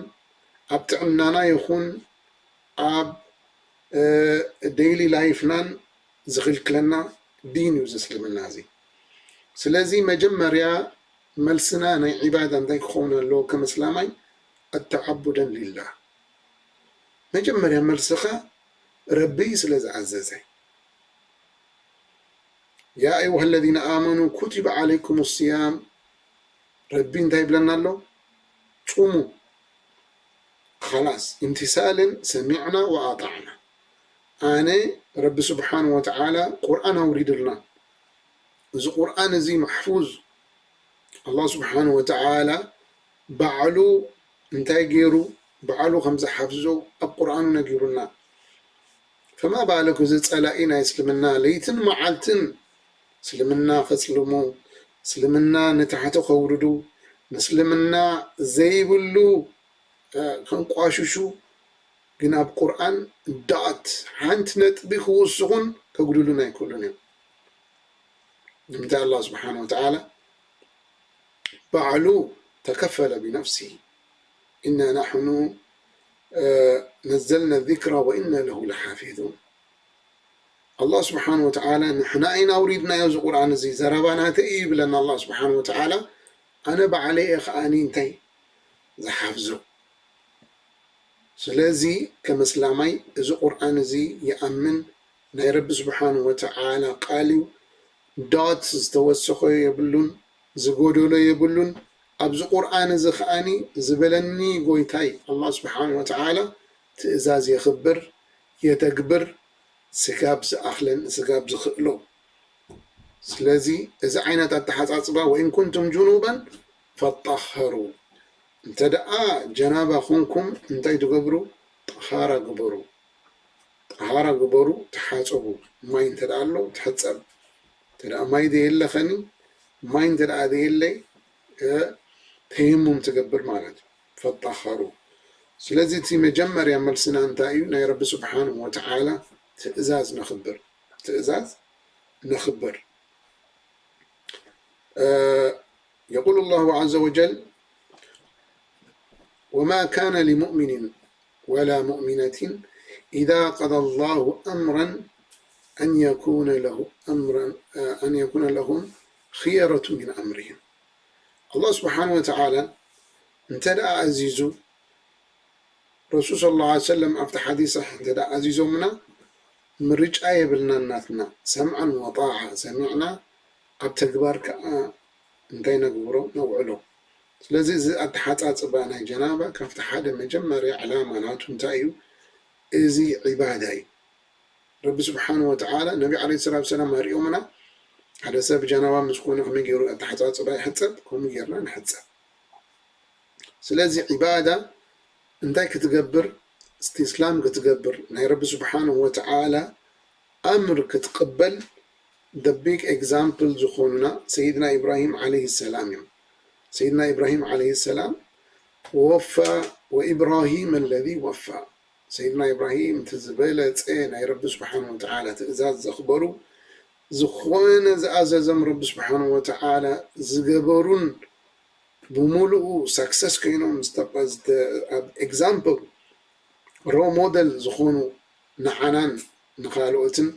ኣብ ጥዕናና ይኹን ኣብ ዴይሊ ላይፍናን ዝኽልክለና ዲን እዩ እዚ እስልምና እዚ። ስለዚ መጀመርያ መልስና ናይ ዒባዳ እንታይ ክኸውን ኣለዎ ከም እስላማይ? ኣተዓቡደን ሊላህ። መጀመርያ መልስኻ ረቢ ስለ ዝኣዘዘ። ያ ኣዩሃ ለዚነ ኣመኑ ኩቲበ ዓለይኩም ስያም ረቢ እንታይ ይብለና ኣሎ? ጹሙ። ኸላስ ኢምቲሳልን ሰሚዕና ወኣጣዕና። ኣነ ረቢ ስብሓን ወተዓላ ቁርኣን ኣውሪድልና። እዚ ቁርኣን እዚ ማሕፉዝ ኣላህ ስብሓን ወተዓላ ባዕሉ እንታይ ገይሩ ባዕሉ ከም ዝሓፍዞ ኣብ ቁርኣኑ ነጊሩና። ፈማ ባለኩ እዚ ጸላኢ ናይ እስልምና ለይትን መዓልትን እስልምና ከጽልሙ፣ እስልምና ንታሕቲ ከውርዱ፣ ንእስልምና ዘይብሉ ከንቋሽሹ ግን ኣብ ቁርኣን ዳት ሓንቲ ነጥቢ ክውስኹን ከጉድሉን ኣይክእሉን እዮም። ንምንታይ ኣላህ ስብሓን ወተዓላ ባዕሉ ተከፈለ ብነፍሲ ኢና ናሕኑ ነዘልና ዚክራ ወኢና ለሁ ለሓፊዙን። ኣላህ ስብሓን ወተዓላ ንሕና ኢና ኣውሪድናዮ እዚ ቁርኣን እዚ ዘረባ ናተይ እዩ ይብለና ኣላህ ስብሓን ወተዓላ። ኣነ ባዕለይ እየ ከኣኒ እንታይ ዝሓፍዞ። ስለዚ ከም እስላማይ እዚ ቁርኣን እዚ ይኣምን ናይ ረቢ ስብሓን ወተዓላ ቃል እዩ። ዳት ዝተወሰኾ የብሉን ዝጎደሎ የብሉን። ኣብዚ ቁርኣን እዚ ከኣኒ ዝበለኒ ጎይታይ ኣላህ ስብሓን ወተዓላ ትእዛዝ የኽብር የተግብር ስጋብ ዝኣኽለን ስጋብ ዝኽእሎ። ስለዚ እዚ ዓይነት ኣተሓፃፅባ ወኢን ኩንቱም ጅኑበን ፈጣኸሩ እንተ ደኣ ጀናባ ኾንኩም እንታይ ትገብሩ? ጠሃራ ግበሩ። ጠሃራ ግበሩ፣ ተሓፀቡ። ማይ እንተ ደኣ ኣሎ ትሕፀብ። እንተ ደኣ ማይ ዘየለ ኸኒ ማይ እንተ ደኣ ዘየለ ተየሙም ትገብር ማለት እዩ። ፈጣኸሩ። ስለዚ እቲ መጀመርያ መልስና እንታይ እዩ? ናይ ረቢ ስብሓን ወተዓላ ትእዛዝ ነኽብር። ትእዛዝ ነኽብር። يقول الله عز وجل وما كان لمؤمن ولا مؤمنة إذا قضى الله أمرا أن يكون له أمرا أن يكون لهم خيرة من أمرهم. ኣላህ ስብሓን ወተዓላ እንተ ደኣ ኣዚዙ ረሱል ስለ ላ ሰለም ኣብቲ ሓዲስ ሰሒሕ እንተ ደኣ ኣዚዞምና ምርጫ የብልናን ናትና ሰምዐን ወጣዓ ሰሚዕና ኣብ ተግባር ከዓ እንታይ ነግብሮ ነውዕሎ። ስለዚ እዚ ኣተሓፃፅባ ናይ ጀናባ ካብቲ ሓደ መጀመርያ ዕላማ ናቱ እንታይ እዩ? እዚ ዒባዳ እዩ። ረቢ ስብሓን ወተዓላ ነቢ ዓለ ሰላት ሰላም ኣርእዮምና ሓደ ሰብ ጀናባ ምስ ኮነ ከመይ ገይሩ ኣተሓፃፅባ ይሕፀብ ከምኡ ገይርና ንሕፀብ። ስለዚ ዒባዳ እንታይ ክትገብር እስቲስላም ክትገብር ናይ ረቢ ስብሓን ወተዓላ ኣምር ክትቅበል the big example ዝኾኑና ሰይድና ኢብራሂም ዓለይሂ ሰላም እዮም። ሰይድና ኢብራሂም ዓለይሂ ሰላም ወፋ ወኢብራሂም ኣለዚ ወፋ፣ ሰይድና ኢብራሂም እቲ ዝበለፀ ናይ ረቢ ስብሓን ወተዓላ ትእዛዝ ዘኽበሩ፣ ዝኾነ ዝኣዘዘም ረቢ ስብሓን ወተዓላ ዝገበሩን ብምሉኡ ሳክሰስ ኮይኖም ዝተቐዝተ ኣብ ኤግዛምፕል ሮ ሞደል ዝኾኑ ንዓናን ንኻልኦትን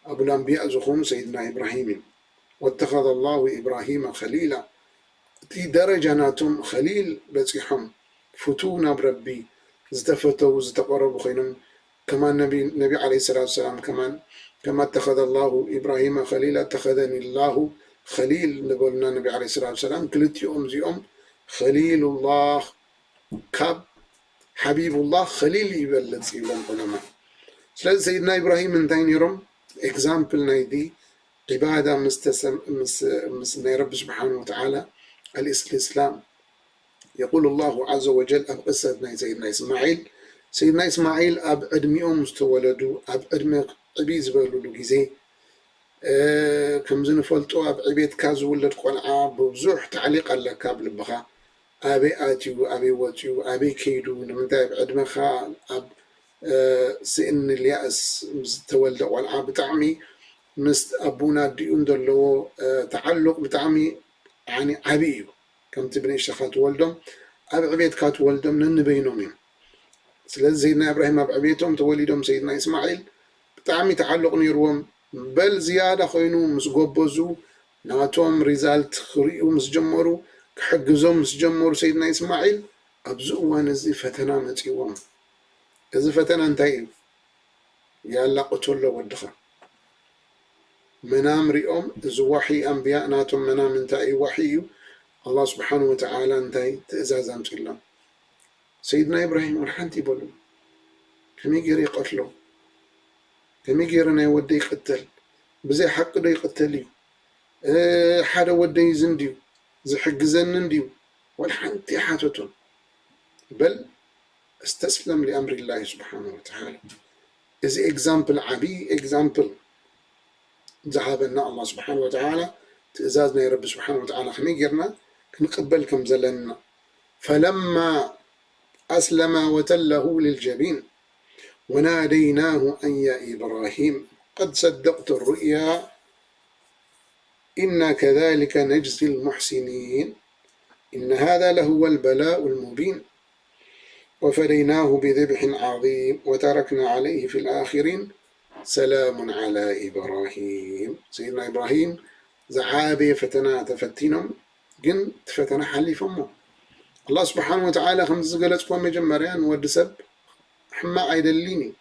ኣቡል ኣንብያእ ዝኾኑ ሰይድና ኢብራሂም እዮም። ወተኸዘ ላሁ ኢብራሂመ ኸሊላ፣ እቲ ደረጃ ናቶም ኸሊል በፂሖም ፍቱው ናብ ረቢ ዝተፈተው ዝተቐረቡ ኮይኖም ከማን ነቢ ነቢ ዓለይሂ ሰላቱ ሰላም ከማን ከማ ተኸዘ ላሁ ኢብራሂመ ኸሊላ ተኸዘኒ ላሁ ኸሊል ነበሉና ነቢ ዓለይሂ ሰላቱ ሰላም። ክልቲኦም እዚኦም ኸሊሉላህ ካብ ሓቢቡላህ ኸሊል ይበልፅ ይብሎም ዑለማ። ስለዚ ሰይድና ኢብራሂም እንታይ ነይሮም? ኤግዛምፕል ናይቲ ዒባዳ ምስ ናይ ረቢ ስብሓን ወተዓላ ኣልእስትስላም። የቁል ላሁ ዓዘ ወጀል ኣብ ቅሰት ናይ ሰይድና እስማዒል፣ ሰይድና እስማዒል ኣብ ዕድሚኦም ዝተወለዱ ኣብ ዕድመ ዕብይ ዝበሉሉ ግዜ ከምዚ ንፈልጦ ኣብ ዕቤትካ ዝውለድ ቆልዓ ብብዙሕ ታዕሊቕ ኣለካ ኣብ ልብኻ። ኣበይ ኣትዩ፣ ኣበይ ወፅዩ፣ ኣበይ ከይዱ፣ ንምንታይ ኣብ ዕድመኻ ኣብ ስእኒ ልያእስ ምስ ዝተወልደ ቆልዓ ብጣዕሚ ምስ ኣቡን ኣዲኡን ዘለዎ ተዓሉቕ ብጣዕሚ ዓብዪ እዩ። ከምቲ ብንእሽተኻ ትወልዶም ኣብ ዕቤትካ ትወልዶም ነንበይኖም እዮም። ስለዚ ሰይድና እብራሂም ኣብ ዕቤቶም ተወሊዶም ሰይድና እስማዒል ብጣዕሚ ተዓሉቕ ነይርዎም። በል ዝያዳ ኮይኑ ምስ ጎበዙ ናቶም ሪዛልት ክርእዩ ምስ ጀመሩ ክሕግዞም ምስ ጀመሩ ሰይድና እስማዒል ኣብዚ እዋን እዚ ፈተና መፂዎም። እዚ ፈተና እንታይ እዩ? ያላ ቅተሎ ወድኻ። መናም ሪኦም፣ እዚ ዋሒ ኣንብያ ናቶም መናም እንታይ እዩ? ዋሒ እዩ። ኣላህ ስብሓን ወተዓላ እንታይ ትእዛዝ ኣምፅሎም? ሰይድና ኢብራሂም ወላ ሓንቲ ይበሉ። ከመይ ገይረ ይቐትሎ? ከመይ ገይረ ናይ ወደይ ይቐተል? ብዘይ ሓቂ ዶ ይቐተል እዩ? ሓደ ወደይ እዚ እንድዩ ዝሕግዘኒ እንድዩ? ወላ ሓንቲ ሓተቶም። በል እስተስለም ሊኣምሪላሂ ስብሓን ወተዓላ። እዚ ኤግዛምፕል ዓብዪ ኤግዛምፕል ዝሃበና ኣላህ ስብሓን ወተዓላ ትእዛዝ ናይ ረቢ ስብሓን ወተዓላ ከመይ ጌርና ክንቅበል ከም ዘለና። ፈለማ ኣስለማ ወተለሁ ልልጀቢን ወናደይናሁ ኣን ያ ኢብራሂም ቀድ ሰደቅተ ሩእያ إنا كذلك نجزي المحسنين إن هذا لهو البلاء المبين وفديناه بذبح عظيم وتركنا عليه في الآخرين سلام على إبراهيم. ሰይድና ኢብራሂም ዝዓበየ ፈተና ተፈቲኖም፣ ግን እቲ ፈተና ሓሊፎሞ። ኣላህ ስብሓን ወተዓላ ከምዚ ዝገለፅኩዎ መጀመርያ ንወዲ ሰብ ሕማቕ ኣይደሊን እዩ።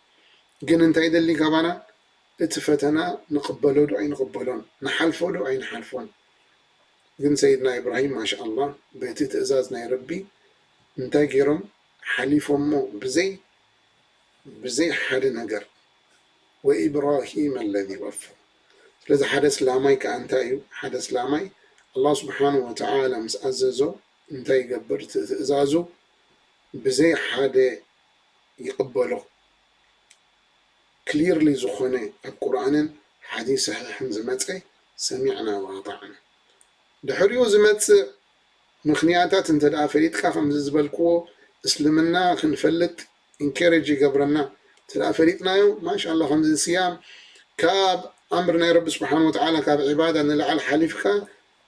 ግን እንታይ ይደሊ ካባና? እቲ ፈተና ንቕበሎ ዶ ኣይንቕበሎን? ንሓልፎ ዶ ኣይንሓልፎን? ግን ሰይድና ኢብራሂም ማሻ ኣላህ በቲ ትእዛዝ ናይ ረቢ እንታይ ገይሮም? ሓሊፎሞ ብዘይ ብዘይ ሓደ ነገር። ወኢብራሂም ኣለዚ ወፋ። ስለዚ ሓደ ስላማይ ከዓ እንታይ እዩ? ሓደ ስላማይ ኣላህ ስብሓን ወተዓላ ምስ ኣዘዞ እንታይ ይገብር? ትእዛዙ ብዘይ ሓደ ይቕበሎ። ክሊርሊ ዝኾነ ኣብ ቁርኣንን ሓዲስ ሰሒሕን ዝመፀ ሰሚዕና ወኣጣዕና። ድሕሪኡ ዝመፅእ ምኽንያታት እንተ ደኣ ፈሊጥካ ከምዚ ዝበልክዎ እስልምና ክንፈልጥ ኢንኬሬጅ ይገብረና። እንተ ደኣ ፈሊጥናዮ ማሻላ ከምዚ ስያም ካብ ኣምር ናይ ረቢ ስብሓን ወተዓላ ካብ ዒባዳ ንላዕሊ ሓሊፍካ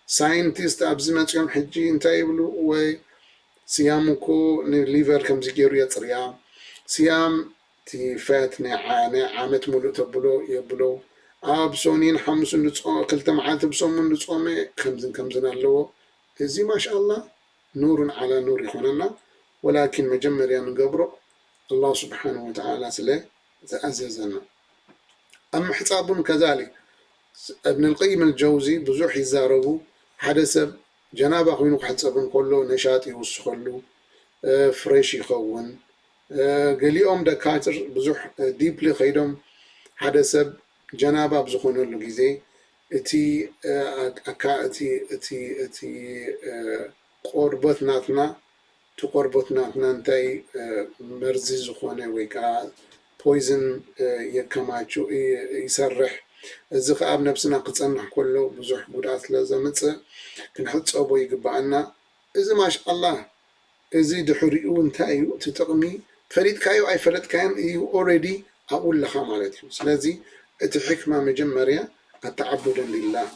ሳይንቲስት ኣብዚ መፅኦም ሕጂ እንታይ ይብሉ ወይ ስያም እኮ ንሊቨር ከምዚ ገይሩ የፅርያ። ስያም እቲ ፋት ናይ ዓመት ሙሉእ ተብሎ የብሎ። ኣብ ሶኒን ሓሙስን ክልተ መዓልቲ ብሰሙን ዝፆመ ከምዝን ከምዝን ኣለዎ። እዚ ማሻኣላ ኑርን ዓላ ኑር ይኾነና። ወላኪን መጀመርያ ንገብሮ ኣላህ ስብሓን ወተዓላ ስለ ዝኣዘዘና። ኣብ ምሕፃብ እውን ከዛሊክ እብን ልቀይም ልጀውዚ ብዙሕ ይዛረቡ። ሓደ ሰብ ጀናባ ኮይኑ ክሕፀብ እንከሎ ነሻጥ ይውስኸሉ፣ ፍሬሽ ይኸውን። ገሊኦም ደካትር ብዙሕ ዲፕሊ ከይዶም ሓደ ሰብ ጀናባ ኣብ ዝኾነሉ ግዜ እቲ ኣካ እቲ እቲ እቲ ቆርበት ናትና እቲ ቆርበት ናትና እንታይ መርዚ ዝኾነ ወይ ከዓ ፖይዝን የከማቹ ይሰርሕ። እዚ ከዓ ኣብ ነብስና ክፀንሕ ከሎ ብዙሕ ጉድኣት ስለ ዘምፅእ ክንሕፀቦ ይግበኣና። እዚ ማሻኣላህ እዚ ድሕሪኡ እንታይ እዩ እቲ ጥቕሚ? ፈሊጥካዮ ኣይፈለጥካዮን እዩ፣ ኦልሬዲ ኣብኡ ኣለኻ ማለት እዩ። ስለዚ እቲ ሕክማ መጀመርያ ኣተዓቡደን ሊላህ፣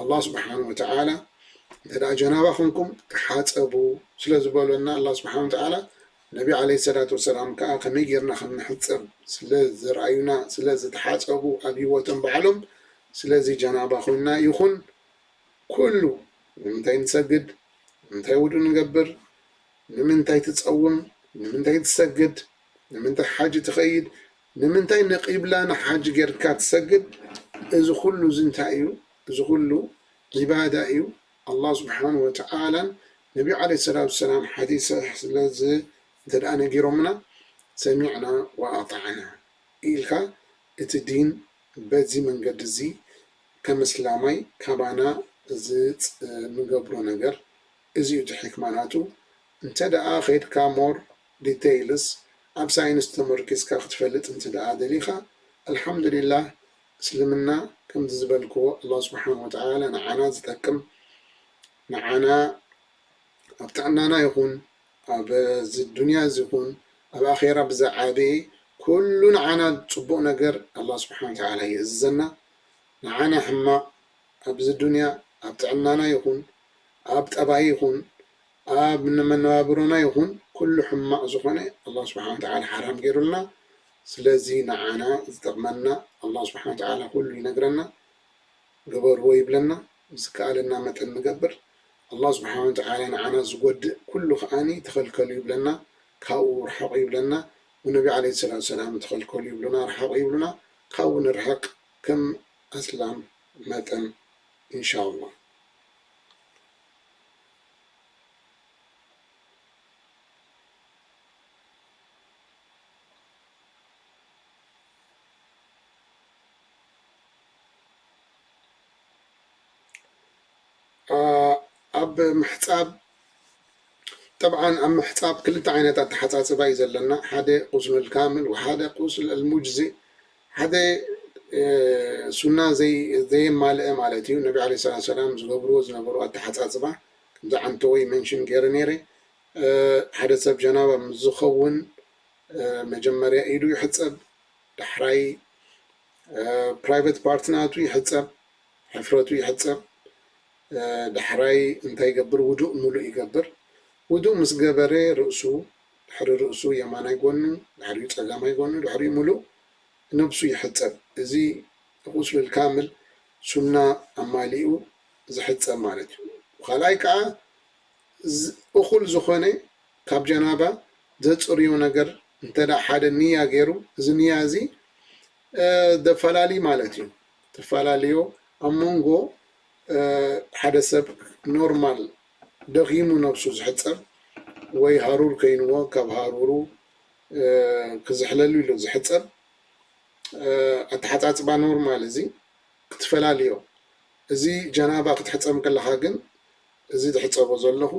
ኣላህ ስብሓን ወተዓላ እንተ ደኣ ጀናባ ኾንኩም ተሓጸቡ ስለ ዝበሎና፣ ኣላህ ስብሓን ወተዓላ፣ ነቢ ዓለይሂ ሰላቱ ወሰላም ከኣ ከመይ ጌርና ከም ንሕጸብ ስለ ዘርኣዩና፣ ስለ ዝተሓጸቡ ኣብ ህይወቶም ባዕሎም። ስለዚ ጀናባ ኮይና ይኹን ኩሉ፣ ንምንታይ ንሰግድ፣ ንምንታይ ውዱእ ንገብር፣ ንምንታይ ትጸውም፣ ንምንታይ ትሰግድ፣ ንምንታይ ሓጂ ትኸይድ፣ ንምንታይ ንቂብላ ንሓጂ ጌርካ ትሰግድ፣ እዚ ኩሉ እዚ እንታይ እዩ? እዚ ኩሉ ዒባዳ እዩ። ኣላህ ስብሓን ወተዓላን ነቢ ዓለይሂ ሰላቱ ወሰላም ሓዲስ ሰሒሕ ስለ ዝ-፣ እንተ ደኣ ነጊሮምና፣ ሰሚዕና ወኣጣዕና ኢልካ፣ እቲ ዲን በዚ መንገዲ እዚ ከም እስላማይ ካባና ዝጽ-፣ ንገብሮ ነገር እዚ እዩ እቲ ሕክማ ናቱ። እንተ ደኣ ኸይድካ ሞር ዲቴይልስ ኣብ ሳይንስ ተመርኪዝካ ክትፈልጥ እንተ ደኣ ደሊኻ፣ ኣልሓምዱሊላህ፣ እስልምና ከምዚ ዝበልክዎ ኣላህ ስብሓን ወተዓላ ንዓና ዝጠቅም፣ ንዓና ኣብ ጥዕናና ይኹን፣ ኣብ እዚ ዱንያ እዚ ይኹን፣ ኣብ ኣኼራ ብዝዓበየ ኩሉ ንዓና ጽቡቕ ነገር ኣላህ ስብሓን ወተዓላ ይእዝዘና። ንዓና ሕማቕ ኣብዚ ዱንያ ኣብ ጥዕናና ይኹን፣ ኣብ ጠባይ ይኹን፣ ኣብ መነባብሮና ይኹን፣ ኩሉ ሕማቕ ዝኾነ ኣላህ ስብሓን ወተዓላ ሓራም ገይሩልና። ስለዚ ንዓና ዝጠቕመና ኣላህ ስብሓን ወተዓላ ኩሉ ይነግረና። ግበርዎ ይብለና፣ ዝከኣለና መጠን ንገብር። ኣላህ ስብሓን ወተዓላ ንዓና ዝጎድእ ኩሉ ከኣኒ ተኸልከሉ ይብለና፣ ካብኡ ርሐቑ ይብለና። ወነቢ ዓለይሂ ሰላቱ ወሰላም ተኸልከሉ ይብሉና፣ ርሐቑ ይብሉና፣ ካብኡ ንርሐቕ ከም ኣስላም መጠን ኢንሻኣላህ። ኣ-፣ ኣብ ምሕጻብ፣ ጠብዓን ኣብ ምሕጻብ ክልተ ዓይነት ኣተሓጻጽባ እዩ ዘለና። ሓደ ቁስሉል ካምል ወሓደ ቁስል ኣልሙጅዚ። ሓደ፣ እ፣ ሱና ዘይ-፣ ዘየማልአ ማለት እዩ። ነቢ ዓለይሂ ሰላቱ ሰላም ዝገብርዎ ዝነበሩ ኣተሓጻጽባ፣ ከምዚ ዓንተወይ መንሽን ገይረ ነይረ። እ፣ ሓደ ሰብ ጀናባ ምስ ዝኸውን፣ እ፣ መጀመርያ ኢዱ ይሕጸብ፣ ዳሕራይ፣ እ፣ ፕራይቨት ፓርት ናቱ ይሕጸብ፣ ሕፍረቱ ይሕጸብ። እ፣ ዳሕራይ እንታይ ይገብር? ውዱእ ሙሉእ ይገብር። ውዱእ ምስ ገበረ ርእሱ፣ ድሕሪ ርእሱ የማናይ ጎኑ፣ ድሕሪኡ ጸጋማይ ጎኑ፣ ድሕሪኡ ሙሉእ ነብሱ ይሕጸብ። እዚ ቁስሉል ካምል ሱና ኣማሊኡ ዝሕጸብ ማለት እዩ። ካልኣይ ከኣ ዝ-፣ እኹል ዝኾነ ካብ ጀናባ ዘጽርዮ ነገር እንተ ደኣ ሓደ ንያ ገይሩ፣ እዚ ንያ እዚ፣ እ፣ ዘፈላሊ ማለት እዩ። ተፈላለዮ ኣብ መንጎ፣ እ፣ ሓደ ሰብ ኖርማል ደኺሙ ነብሱ ዝሕጸብ ወይ ሃሩር ከይንዎ ካብ ሃሩሩ፣ እ፣ ክዝሕለሉ ኢሉ ዝሕጸብ፣ እ፣ ኣተሓጻጽባ ኖርማል እዚ ክትፈላልዮ። እዚ ጀናባ ክትሕጸብ ከለኻ ግን፣ እዚ ዝሕጸቦ ዘለኹ፣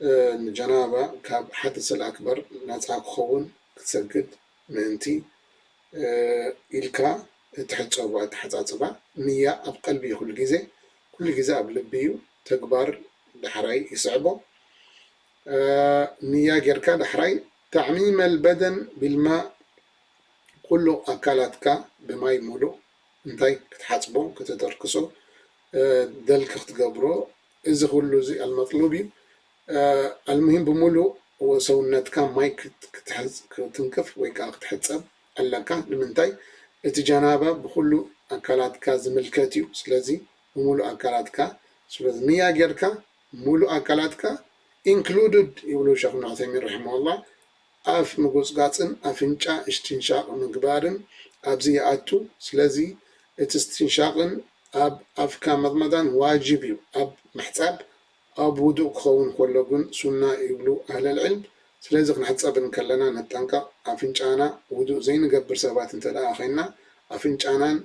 እ፣ ንጀናባ ካብ ሓደሰል ኣክበር ነጻ ክኸውን ክትሰግድ ምእንቲ፣ እ፣ ኢልካ እትሕጸቦ ኣተሓጻጽባ፣ ንያ ኣብ ቀልቢ እዩ ኩሉ ግዜ፣ ኩሉ ግዜ ኣብ ልቢ እዩ፣ ተግባር ዳሕራይ ይስዕቦ። እ፣ ንያ ጌርካ ዳሕራይ ተዕሚመል በደን ቢልማእ፣ ኩሉ ኣካላትካ ብማይ ሙሉእ እንታይ ክትሓጽቦ፣ ከተተርክሶ፣ እ፣ ደልክ ክትገብሮ፣ እዚ ኩሉ እዚ ኣልመጥሉብ እዩ። እ፣ ኣልሙሂም ብምሉእ ሰውነትካ ማይ ክት-፣ ክትሕዝ-፣ ክትንክፍ ወይ ከኣ ክትሕጸብ ኣለካ። ንምንታይ? እቲ ጀናባ ብኩሉ ኣካላትካ ዝምልከት እዩ። ስለዚ ብምሉእ ኣካላትካ፣ ስለዚ ንያ ጌርካ ሙሉእ ኣካላትካ ኢንክሉድድ ይብሉ ሸኽ ኢብኑ ዑሰይሚን ረሒመሁላህ፣ ኣፍ ምጉጽጋጽን ኣፍንጫ እስትንሻቕ ምግባርን ኣብዚ ይኣቱ። ስለዚ እቲ እስትንሻቕን ኣብ ኣፍካ መጥመጣን ዋጅብ እዩ። ኣብ ምሕጻብ፣ ኣብ ውዱእ ክኸውን ከሎ ግን ሱና ይብሉ ኣህለል ዕልም። ስለዚ ክንሕጸብ እንከለና ንጠንቀቕ። ኣፍንጫና ውዱእ ዘይንገብር ሰባት እንተ ደኣ ኸይንና ኣፍንጫናን፣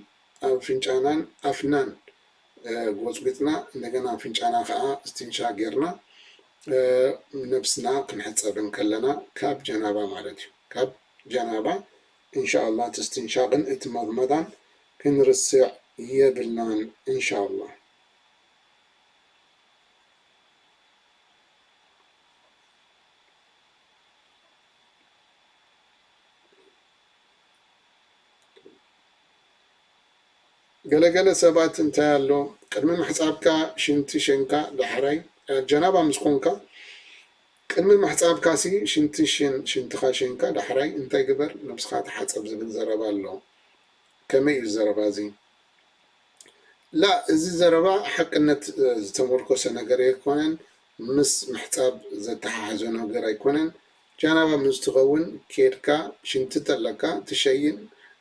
ኣፍንጫናን ኣፍናን እ፣ ጎጽጒጽና፣ እንደገና ኣፍንጫና ኸኣ እስትንሻቅ ጌርና፣ እ፣ ነብስና ክንሕጸብ እንከለና ካብ ጀናባ ማለት እዩ። ካብ ጀናባ እንሻኣላህ እቲ እስትንሻቅን እቲ መድመዳን ክንርስዕ የብልናን እንሻኣላህ። ገለገለ ሰባት እንታይ ኣሎ፣ ቅድሚ ምሕጻብካ ሽንቲ ሸንካ፣ ዳሕራይ ጀናባ ምስ ኮንካ፣ ቅድሚ ምሕጻብካ ሲ ሽንቲ ሽን-፣ ሽንትኻ ሸንካ፣ ዳሕራይ እንታይ ግበር፣ ነብስኻ ተሓጸብ ዝብል ዘረባ ኣሎ። ከመይ እዩ ዘረባ እዚ? ላ፣ እዚ ዘረባ ሓቅነት፣ እ፣ ዝተመርኮሰ ነገር ኣይኮነን፣ ምስ ምሕጻብ ዘተሓሕዞ ነገር ኣይኮነን። ጃናባ ምስ ትኸውን ኬድካ ሽንቲ ተለካ ትሸይን፣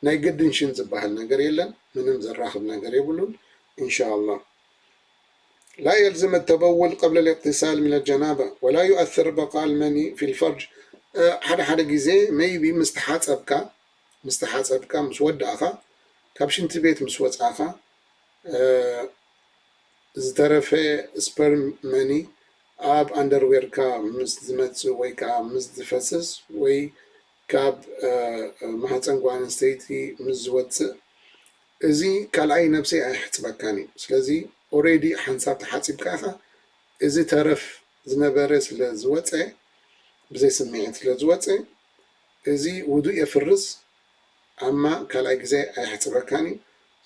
ናይ ግድን ሽን ዝበሃል ነገር የለን፣ ምንም ዘራኽብ ነገር የብሉን። ኢንሻኣላህ። لا يلزم التبول قبل الاغتسال من الجنابة ولا يؤثر بقاء المني في الفرج። እ፣ ሓደ ሓደ ግዜ ሜይቢ ምስ ተሓጸብካ፣ ምስ ተሓጸብካ፣ ምስ ወዳእኻ፣ ካብ ሽንቲ ቤት ምስ ወጻእኻ፣ እ፣ ዝተረፈ ስፐርም መኒ ኣብ ኣንደርዌርካ ምስ ዝመጽእ ወይ ከኣ ምስ ዝፈስስ ወይ ካብ፣ እ፣ ማህጸን ጓል ኣንስተይቲ ምስ ዝወጽእ፣ እዚ ካልኣይ ነብሲ ኣይሕጽበካን እዩ። ስለዚ ኦሬዲ ሓንሳብ ተሓጺብካ ኢኻ። እዚ ተረፍ ዝነበረ ስለ ዝወጸ፣ ብዘይ ስምዒት ስለ ዝወጸ፣ እዚ ውዱእ የፍርስ፣ ኣማ ካልኣይ ግዜ ኣየሕጽበካን እዩ።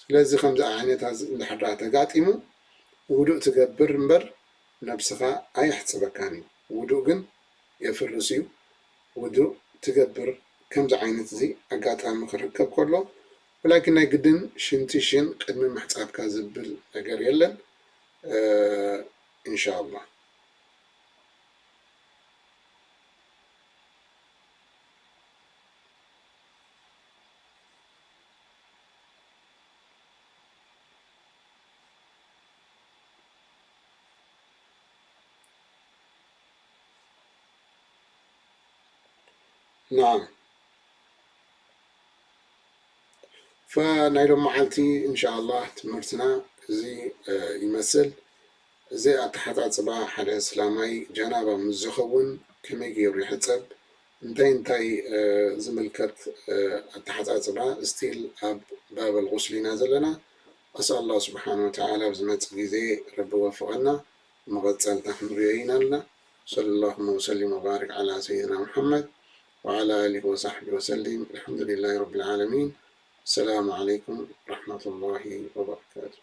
ስለዚ ከምዚ ዓይነት ኣዝ-፣ እንድሕር ደኣ ተጋጢሙ፣ ውዱእ ትገብር እምበር ነብስኻ ኣየሕጽበካን እዩ። ውዱእ ግን የፍርስ እዩ። ውዱእ ትገብር፣ ከምዚ ዓይነት እዚ ኣጋጣሚ ክርከብ ከሎ፣ ወላኪን ናይ ግድን ሽንቲ ሽን ቅድሚ ምሕጻብካ ዝብል ነገር የለን። እ፣ ኢንሻኣላህ። ናም። ፈናይ ሎም መዓልቲ ኢንሻኣላህ ትምህርትና እዚ፣ እ፣ ይመስል። እዚ ኣተሓጻጽባ ሓደ እስላማይ ጀናባ ምስ ዝኸውን ከመይ ገይሩ ይሕጸብ፣ እንታይ እንታይ፣ እ፣ ዝምልከት፣ እ፣ ኣተሓጻጽባ ስቲል ኣብ ባበል ጉስሊ ኢና ዘለና። ኣስኣል ኣላህ ስብሓን ወተዓላ ኣብ ዝመጽእ ግዜ ረቢ ወፍቐና፣ መቐጸልታ ክንሪኦ ኢና ኣለና። ሰለላሁመ ወሰሊም ወባሪክ ዓላ ሰይድና ሙሐመድ ወዓላ ኣሊሂ ወሳሕቢሂ ወሰሊም። ኣልሐምዱሊላሂ ረቢል ዓለሚን። السلام عليكم ورحمة الله وبركاته.